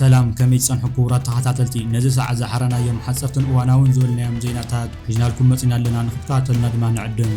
ሰላም፣ ከመይ ትጸንሑ ክቡራት ተኸታተልቲ? ነዚ ሰዓት ዝሓረናዮም ሓጸርትን እዋናውን ዝበልናዮም ዜናታት ሒዝናልኩም መጺና ኣለና፣ ንክትከታተሉና ድማ ንዕድም።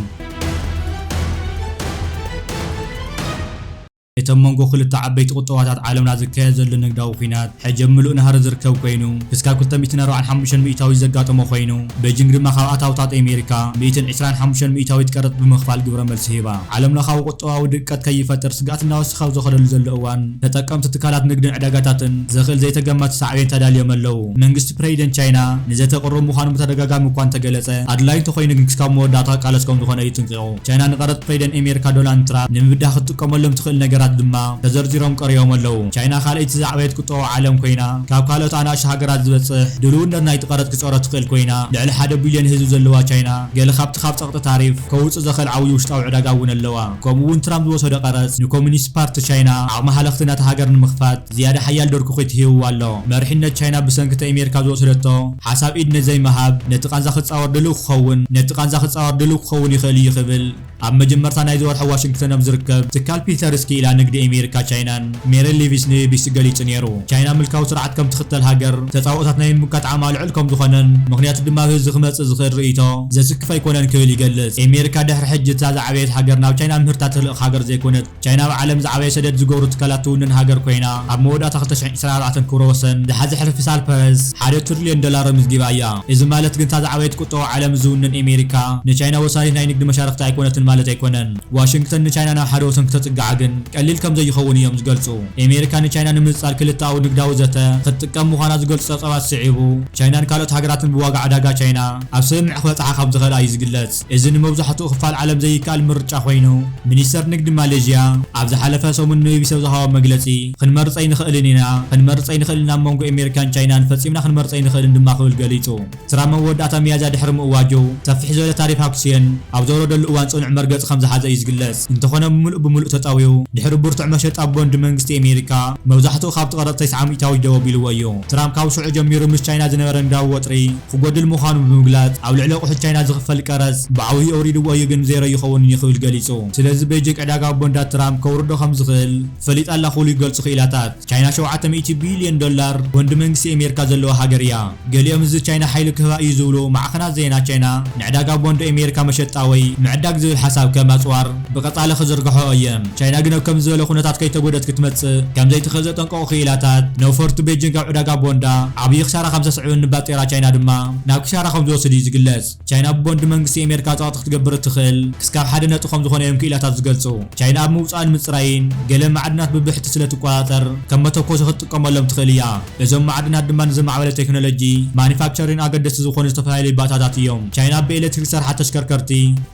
እቲ ኣብ መንጎ ክልተ ዓበይቲ ቁጠባታት ዓለምና ዝካየድ ዘሎ ንግዳዊ ኲናት፣ ሕጂ ኣብ ምሉእ ናህሪ ዝርከብ ኮይኑ፣ ክስካብ ክልተ ሚእትን ኣርባዓን ሓሙሽተን ሚእታዊት ዘጋጠሞ ኮይኑ፣ ቤጂንግ ድማ ካብ ኣታውታት ኣሜሪካ ሚእትን ዕስራን ሓሙሽተን ሚእታዊት ቀረጥ ብምኽፋል ግብረ መልሲ ሂባ። ዓለምለኻዊ ቁጠባዊ ድቀት ከይፈጥር ስግኣት እናወሰኸ ኣብ ዝኸደሉ ዘሎ እዋን፣ ተጠቀምቲ ትካላት ንግድን ዕዳጋታትን ዘኽእል ዘይተገመተ ሳዕቤን ተዳልዮም ኣለዉ። መንግስቲ ፕሬዚደንት ቻይና ንዘተ ቅሩብ ምዃኑ ብተደጋጋሚ እኳ እንተገለጸ፣ ኣድላዪ እንተኾይኑ ግን ክሳብ መወዳእታ ክቃለስ ከም ዝኾነ እዩ ኣጠንቂቑ። ቻይና ንቀረጥ ፕሬዚደንት ኣሜሪካ ዶናልድ ትራምፕ ንምብዳህ ክትጥቀመሎም ትኽእል ነገራት ድማ ተዘርዚሮም ቀሪቦም ኣለዉ። ቻይና ካልኣይቲ ዝዓበየት ቁጠባዊ ዓለም ኮይና፣ ካብ ካልኦት ኣናእሽቱ ሃገራት ዝበጽሕ ድልውነት ናይቲ ቀረጥ ክጸሮ ትኽእል ኮይና፣ ልዕሊ ሓደ ቢልዮን ህዝቢ ዘለዋ ቻይና፣ ገለ ካብቲ ካብ ጸቕጢ ታሪፍ ከውጽእ ዘኽእል ዓብዪ ውሽጣዊ ዕዳጋ እውን ኣለዋ። ከምኡ እውን ትራምፕ ዝወሰዶ ቀረጽ ንኮሚኒስት ፓርቲ ቻይና ዓቕሚ ሃለኽቲ ናይቲ ሃገር ንምኽፋት ዝያዳ ሓያል ዶር ክኺት ሂብዋ ኣሎ። መሪሕነት ቻይና ብሰንኪ እቲ ኣሜሪካ ዝወሰደቶ ሓሳብ ኢድ ንዘይምሃብ ነቲ ቃንዛ ክጻወር ድልው ክኸውን፣ ነቲ ቃንዛ ክጻወር ድልው ክኸውን ይኽእል እዩ ክብል ኣብ መጀመርታ ናይዚ ወርሒ ዋሽንግተን ኣብ ዝርከብ ትካል ፒተር ስኪላ ንግዲ ኣሜሪካ ቻይናን ሜሪል ሊቪስ ንቢቢሲ ገሊጹ ነይሩ። ቻይና ምልካዊ ስርዓት ከም ትኽተል ሃገር ተጻብኦታት ናይ ምምካት ዓቕማ ልዑል ከም ዝኾነን ምኽንያቱ ድማ ብህዝቢ ክመጽእ ዝኽእል ርእይቶ ዘስክፍ ኣይኮነን ክብል ይገልጽ። ኣሜሪካ ድሕሪ ሕጂ እታ ዝዓበየት ሃገር ናብ ቻይና ምህርታ ትልእኽ ሃገር ዘይኮነት፣ ቻይና ኣብ ዓለም ዝዓበየ ሰደድ ዝገብሩ ትካላት ትውንን ሃገር ኮይና፣ ኣብ መወዳእታ ክልተ ሽሕን ዕስራን ኣርባዕተን ክብረ ወሰን ዝሓዘ ሕርፊ ሳልፐረስ ሓደ ትሪልዮን ዶላር ኣመዝጊባ እያ። እዚ ማለት ግን እታ ዝዓበየት ቁጠባዊ ዓለም ዝውንን ኣሜሪካ ንቻይና ወሳኒት ናይ ንግዲ መሻርኽቲ ኣይኮነትን ማለት ኣይኮነን። ዋሽንግተን ንቻይና ናብ ሓደ ወሰን ክተጽግዓ ግን ቀሊል ከም ዘይኸውን እዮም ዝገልጹ። ኣሜሪካ ንቻይና ንምንጻል ክልተኣዊ ንግዳዊ ዘተ ክትጥቀም ምዃና ዝገልጹ ጸብጻባት ስዒቡ፣ ቻይናን ካልኦት ሃገራትን ብዋጋ ዕዳጋ ቻይና ኣብ ስምምዕ ክበጽሓ ከም ዝኽእላ እዩ ዝግለጽ። እዚ ንመብዛሕትኡ ክፋል ዓለም ዘይከኣል ምርጫ ኮይኑ፣ ሚኒስተር ንግዲ ማሌዥያ ኣብ ዝሓለፈ ሰሙን ንቢቢሲ ኣብ ዝሃቦ መግለጺ፣ "ክንመርጽ ኣይንኽእልን ኢና፣ ክንመርጽ ኣይንኽእልን፣ ኣብ መንጎ ኣሜሪካን ቻይናን ፈጺምና ክንመርጽ ኣይንኽእልን" ድማ ክብል ገሊጹ። ትራምፕ መወዳእታ ሚያዝያ ድሕሪ ምእዋጁ፣ ሰፊሕ ዝበለ ታሪፍ ኣክስዮን ኣብ ዘውረደሉ እዋን ጽኑዕ መርገጺ ከም ዝሓዘ እዩ ዝግለጽ። እንተኾነ፣ ብምሉእ ብምሉእ ተጠውዩ፣ ድሕሪ ብርቱዕ መሸጣ ቦንድ መንግስቲ ኣሜሪካ፣ መብዛሕትኡ ካብቲ ቀረጥ ተስዓ ሚእታዊት ደው ኣቢልዎ እዩ። ትራምፕ ካብ ሽዑ ጀሚሩ ምስ ቻይና ዝነበረ ንግዳዊ ወጥሪ ክጎድል ምዃኑ ብምግላጽ፣ ኣብ ልዕሊ ኣቑሑት ቻይና ዝኽፈል ቀረጽ ብዓብዪ ኣውሪድዎ እዩ፣ ግን ዜሮ ይኸውን እዩ ክብል ገሊጹ። ስለዚ ቤጂንግ ዕዳጋ ቦንዳት ትራምፕ ከውርዶ ከም ዝኽእል ፈሊጣ ኣላ ክብሉ ይገልጹ ክኢላታት። ቻይና ሸውዓተ ሚእቲ ቢልዮን ዶላር ቦንድ መንግስቲ ኣሜሪካ ዘለዋ ሃገር እያ። ገሊኦም እዚ ቻይና ሓይሊ ክህባ እዩ ዝብሉ ማዕኸናት ዜና ቻይና ንዕዳጋ ቦንድ ኣሜሪካ መሸጣ ወይ ምዕዳግ ዝብል ሓሳብ ከም ኣጽዋር ብቐጻሊ ክዝርግሖ እየን። ቻይና ግን ኣብ ከምዚ ዝበለ ኩነታት ከይተጎደት ክትመጽእ ከም ዘይትኽእል ዘጠንቀቑ ክኢላታት፣ ነፈርቲ ቤጂንግ ኣብ ዕዳጋ ቦንዳ ዓብዪ ክሳራ ከም ዘስዕብን ንባጤራ ቻይና ድማ ናብ ክሳራ ከም ዝወስድ እዩ ዝግለጽ። ቻይና ብቦንድ መንግስቲ ኣሜሪካ ጸቕጢ ክትገብር እትኽእል ክስካብ ሓደ ነጥቢ ከም ዝኾነ እዮም ክኢላታት ዝገልጹ። ቻይና ኣብ ምውጻእን ምጽራይን ገለ ማዕድናት ብብሕቲ ስለ ትቆጻጸር፣ ከም መተኮሲ ክትጥቀመሎም ትኽእል እያ። እዞም ማዕድናት ድማ ንዝማዕበለ ቴክኖሎጂ ማኒፋክቸሪን ኣገደስቲ ዝኾኑ ዝተፈላለዩ ባእታታት እዮም። ቻይና ብኤሌክትሪክ ዝሰርሓ ተሽከርከርቲ፣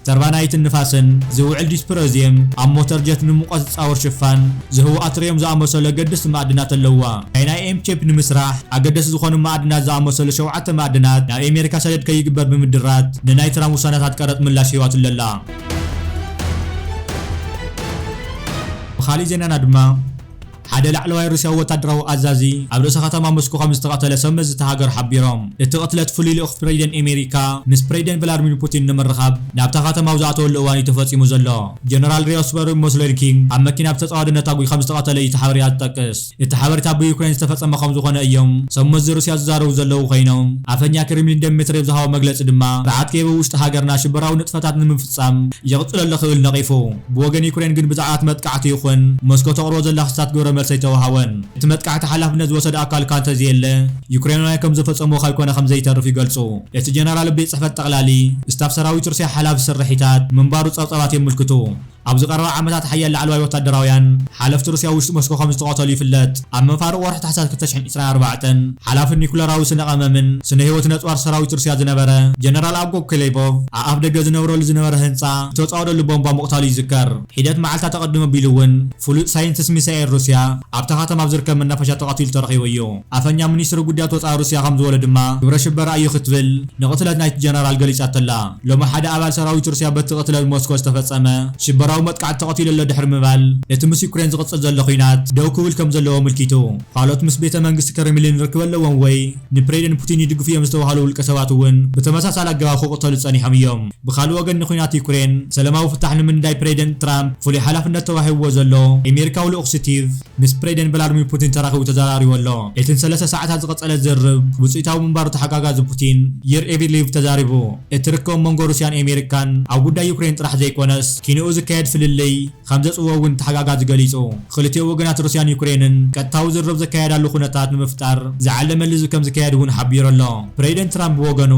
ተርባናይትን ንፋስን ዝውዕል ዲስፕሮዚየም ኣብ ሞተር ጀት ንሙቐት ዝጻወር ሽፋን ዝህቡ ኣትሪየም ዝኣመሰሉ ኣገደስቲ ማዕድናት ኣለዋ። ቻይና ኤም ቺፕ ንምስራሕ ኣገደስቲ ዝኾኑ ማዕድናት ዝኣመሰሉ ሸውዓተ ማዕድናት ናብ ኣሜሪካ ሰደድ ከይግበር ብምድራት ንናይ ትራምፕ ውሳነታት ቀረጥ ምላሽ ሂባትሉ ኣላ። ብኻሊእ ዜናና ድማ፣ ሓደ ላዕለዋይ ሩስያዊ ወታደራዊ ኣዛዚ ኣብ ርእሰ ከተማ ሞስኮ ከም ዝተቐተለ ሰብ መዚ እታ ሃገር ሓቢሮም። እቲ ቅትለት ፍሉይ ልኡኽ ፕሬዚደንት ኣሜሪካ ምስ ፕሬዚደንት ቭላድሚር ፑቲን ንምርኻብ ናብታ ከተማ ኣብ ዝኣተወሉ እዋን እዩ ተፈጺሙ ዘሎ። ጀነራል ሪዮስፐር ሞስሌንኪ ኣብ መኪና ብተጻዋድነት ኣጒ ከም ዝተቐተለ እዩ እቲ ሓበሬታ ዝጠቅስ። እቲ ሓበሬታ ብዩክሬን ዝተፈጸመ ከም ዝኾነ እዮም ሰብ መዚ ሩስያ ዝዛረቡ ዘለዉ ኮይኖም፣ ኣፈኛ ክሬምሊን ደሚትሪ ኣብ ዝሃቦ መግለጺ ድማ፣ ስርዓት ኪየቭ ኣብ ውሽጢ ሃገርና ሽበራዊ ንጥፈታት ንምፍጻም ይቕጽል ኣሎ ክብል ነቒፉ። ብወገን ዩክሬን ግን ብዛዕባ እቲ መጥቃዕቲ ይኹን ሞስኮ ተቕርቦ ዘላ ክስታት ግብረ መልሲ ኣይተዋሃቦን። እቲ መጥቃዕቲ ሓላፍነት ዝወሰደ ኣካል እኳ እንተዘየለ፣ ዩክሬናውያን ከም ዝፈጸምዎ ከይኮነ ከም ዘይተርፍ ይገልጹ። እቲ ጀነራል ቤት ጽሕፈት ጠቕላሊ ስታፍ ሰራዊት ሩስያ ሓላፊ ስርሒታት ምንባሩ ጸብጻባት የምልክቱ። ኣብዚ ቀረባ ዓመታት ሓያል ላዕለዋይ ወታደራውያን ሓለፍቲ ሩስያ ውሽጢ ሞስኮ ከም ዝተቐተሉ ይፍለጥ። ኣብ መፋርቕ ወርሒ ታሕሳስ ክልተ ሽሕን ዕስራን ኣርባዕተን፣ ሓላፊ ኒኩለራዊ ስነ ቀመምን ስነ ህይወት ነጽዋር ሰራዊት ሩስያ ዝነበረ ጀነራል ኣጎ ክሌቦቭ፣ ኣብ ኣፍ ደገ ዝነብረሉ ዝነበረ ህንጻ ብተጻወደሉ ቦምባ ምቕታሉ ይዝከር። ሒደት መዓልታት ኣቐድም ኣቢሉ እውን፣ ፍሉጥ ሳይንቲስት ሚሳኤል ሩስያ ኣብታ ከተማ ኣብ ዝርከብ መናፈሻ ተቐቲሉ ተረኺቡ እዩ። ኣፈኛ ሚኒስትሪ ጉዳያት ወጻኢ ሩስያ ከም ዝበሎ ድማ፣ ግብረ ሽበራ እዩ ክትብል ንቕትለት ናይቲ ጀነራል ገሊጻቶ ኣላ። ሎሚ ሓደ ኣባል ሰራዊት ሩስያ በቲ ቅትለት ሞስኮ ዝተፈጸመ ሽበራዊ ኣብ መጥቃዕቲ ተቐቲሉ ኣሎ ድሕሪ ምባል፣ እቲ ምስ ዩክሬን ዝቕጽል ዘሎ ኲናት ደው ክብል ከም ዘለዎ ኣመልኪቱ። ካልኦት ምስ ቤተ መንግስቲ ክሬምሊን ርክብ ኣለዎም ወይ ንፕሬዚደንት ፑቲን ይድግፉ እዮም ዝተባህሉ ውልቀ ሰባት እውን ብተመሳሳሊ ኣገባብ ክቕተሉ ጸኒሖም እዮም። ብኻልእ ወገን ንኲናት ዩክሬን ሰላማዊ ፍታሕ ንምንዳይ ፕሬዚደንት ትራምፕ ፍሉይ ሓላፍነት ተዋሂብዎ ዘሎ ኣሜሪካዊ ልኡኽ ስቲቭ ምስ ፕሬዚደንት ቭላድሚር ፑቲን ተራኺቡ ተዘራሪቡ ኣሎ። እቲ ንሰለስተ ሰዓታት ዝቐጸለ ዝርርብ ውጽኢታዊ ምንባሩ ተሓጋጋዚ ፑቲን ዩሪ ኤቪሊቭ ተዛሪቡ። እቲ ርክብ መንጎ ሩስያን ኣሜሪካን ኣብ ጉዳይ ዩክሬን ጥራሕ ዘይኮነስ ኪንኡ ዝካየድ ፍልልይ ከም ዘጽውዖ እውን ተሓጋጋዚ ገሊጹ። ክልቲኡ ወገናት ሩስያን ዩክሬንን ቀጥታዊ ዝርርብ ዘካየዳሉ ኩነታት ንምፍጣር ዝዓለመ ልዝብ ከም ዝካየድ እውን ሓቢሩ ኣሎ። ፕሬዚደንት ትራምፕ ብወገኑ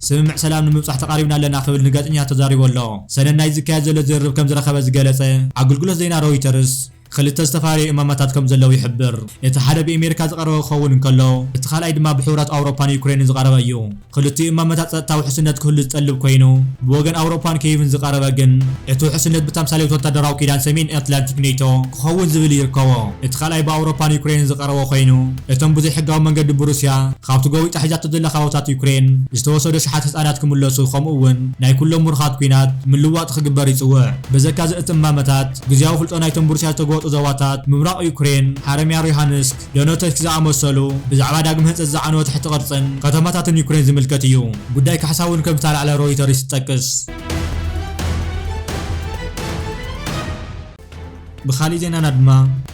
ስምምዕ ሰላም ንምብጻሕ ተቓሪብና ኣለና ክብል ንጋዜጠኛታት ተዛሪቡ ኣሎ። ሰነድ ናይ ዝካየድ ዘሎ ዝርርብ ከም ዝረኸበ ዝገለጸ ኣገልግሎት ዜና ሮይተርስ ክልተ ዝተፈላለዩ እማመታት ከም ዘለዉ ይሕብር። እቲ ሓደ ብኣሜሪካ ዝቐረበ ክኸውን እንከሎ፣ እቲ ካልኣይ ድማ ብሕቡራት ኣውሮፓን ዩክሬንን ዝቐረበ እዩ። ክልቲኡ እማመታት ጸጥታዊ ውሕስነት ክህሉ ዝጠልብ ኮይኑ፣ ብወገን ኣውሮፓን ኪየቭን ዝቐረበ ግን፣ እቲ ውሕስነት ብተምሳሌት ወታደራዊ ኪዳን ሰሜን ኣትላንቲክ ኔቶ ክኸውን ዝብል ይርከቦ። እቲ ካልኣይ ብኣውሮፓን ዩክሬንን ዝቐረበ ኮይኑ፣ እቶም ብዘይ ሕጋዊ መንገዲ ብሩስያ ካብቲ ጎቢጣ ሒዛቶ ዘላ ከባብታት ዩክሬን ዝተወሰዱ ኣሽሓት ህጻናት ክምለሱ፣ ከምኡ እውን ናይ ኩሎም ምሩኻት ኲናት ምልዋጥ ክግበር ይጽውዕ። ብዘካዚ እቲ እማመታት፣ ግዝያዊ ፍልጦ ናይቶም ብሩስያ ዝተጎበጡ ዞባታት ምብራቕ ዩክሬን፣ ሓረምያ ሉሃንስክ፣ ዶነተስክ ዝኣመሰሉ ብዛዕባ ዳግም ህንጸት ዝዓነወ ትሕቲ ቅርጽን ከተማታትን ዩክሬን ዝምልከት እዩ። ጉዳይ ካሕሳ እውን ከም ዝተላዕለ ሮይተርስ ይጠቅስ። ብኻሊእ ዜናና ድማ፣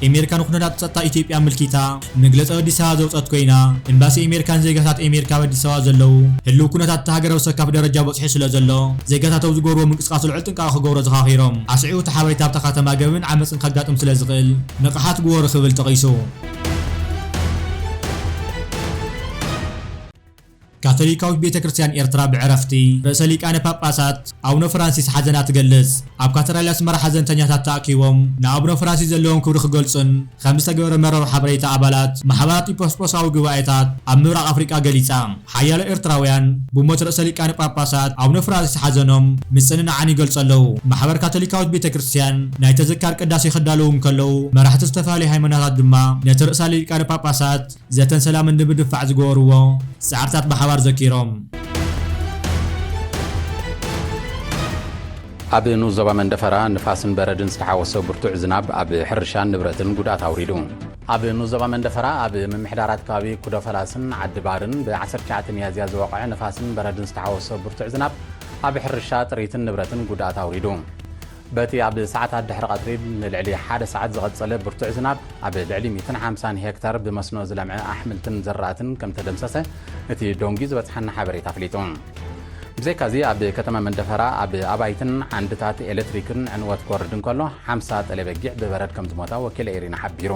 ኣሜሪካ ንኩነታት ጸጥታ ኢትዮጵያ ኣመልኪታ መግለጺ ኣብ ኣዲስ ኣበባ ዘውጸት ኮይና፣ ኤምባሲ ኣሜሪካን ዜጋታት ኣሜሪካ ኣብ ኣዲስ ኣበባ ዘለዉ ህልው ኩነታት እታ ሃገር ኣብ ኣሰካፊ ደረጃ በጺሑ ስለ ዘሎ፣ ዜጋታት ኣብ ዝገብርዎ ምንቅስቃስ ልዑል ጥንቃቐ ክገብሩ ኣዘኻኺሮም። ኣስዒቡ እቲ ሓበሬታ ኣብታ ከተማ ገበንን ዓመጽን ከጋጥም ስለ ዝኽእል ንቕሓት ግበሩ ክብል ጠቒሱ። ካቶሊካዊት ቤተ ክርስቲያን ኤርትራ ብዕረፍቲ ርእሰ ሊቃነ ጳጳሳት ኣቡነ ፍራንሲስ ሓዘና ትገልጽ። ኣብ ካቴድራል ኣስመራ ሓዘንተኛታት ተኣኪቦም ንኣቡነ ፍራንሲስ ዘለዎም ክብሪ ክገልጹን ከም ዝተገበረ መርበብ ሓበሬታ ኣባላት ማሕበራት ኢፖስፖሳዊ ጉባኤታት ኣብ ምብራቕ ኣፍሪቃ ገሊጻ። ሓያሎ ኤርትራውያን ብሞት ርእሰ ሊቃነ ጳጳሳት ኣቡነ ፍራንሲስ ሓዘኖም ምጽንናዓን ይገልጹ ኣለዉ። ማሕበር ካቶሊካዊት ቤተ ክርስቲያን ናይ ተዘካር ቅዳሴ ክዳለዉ እንከለዉ፣ መራሕቲ ዝተፈላለዩ ሃይማኖታት ድማ ነቲ ርእሰ ሊቃነ ጳጳሳት ዘተን ሰላምን ንምድንፋዕ ዝገበርዎ ጻዕርታት ብሓባር ዘኪሮም። ኣብ ንኡስ ዞባ መንደፈራ ንፋስን በረድን ዝተሓወሶ ብርቱዕ ዝናብ ኣብ ሕርሻን ንብረትን ጉድኣት ኣውሪዱ። ኣብ ንኡስ ዞባ መንደፈራ ኣብ ምምሕዳራት ከባቢ ኩዶ ፈላስን ዓዲ ባርን ብ ዓሰርተ ትሽዓተ ሚያዝያ ዝወቕዐ ንፋስን በረድን ዝተሓወሶ ብርቱዕ ዝናብ ኣብ ሕርሻ ጥሪትን ንብረትን ጉድኣት ኣውሪዱ። በቲ ኣብ ሰዓታት ድሕሪ ቀትሪ ንልዕሊ ሓደ ሰዓት ዝቐጸለ ብርቱዕ ዝናብ፣ ኣብ ልዕሊ ሚእትን ሓምሳን ሄክታር ብመስኖ ዝለምዐ ኣሕምልትን ዝራእትን ከም ተደምሰሰ እቲ ዶንጊ ዝበጽሓና ሓበሬታ ኣፍሊጡ። ብዘይካዚ፣ ኣብ ከተማ መንደፈራ ኣብ ኣባይትን ዓንድታት ኤሌክትሪክን ዕንወት ክወርድ እንከሎ፣ ሓምሳ ጠለ በጊዕ ብበረድ ከም ዝሞታ ወኪል ኤሪና ሓቢሩ።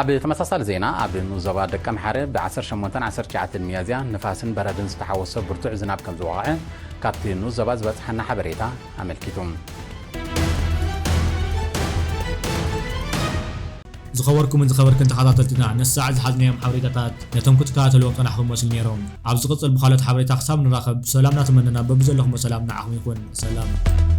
ኣብ ተመሳሳሊ ዜና፣ ኣብ ንኡስ ዞባ ደቀምሓረ ብ ዓሰርተ ሸሞንተን ዓሰርተ ትሽዓተን ሚያዝያ ንፋስን በረድን ዝተሓወሶ ብርቱዕ ዝናብ ከም ዝወቕዐ ካብቲ ንኡስ ዞባ ዝበጽሓና ሓበሬታ ኣመልኪቱ። ዝኸበርኩምን ዝኸበርክን ተኸታተልትና፣ ነሳዕ ዝሓዝናዮም ሓበሬታታት ነቶም ክትከታተልዎም ጸናሕኩም መስሉ ነይሮም። ኣብ ዝቕጽል ብኻልኦት ሓበሬታ ክሳብ ንራኸብ፣ ሰላም እናተመነና በብዘለኹሞ ሰላም ንዓኹም ይኹን። ሰላም።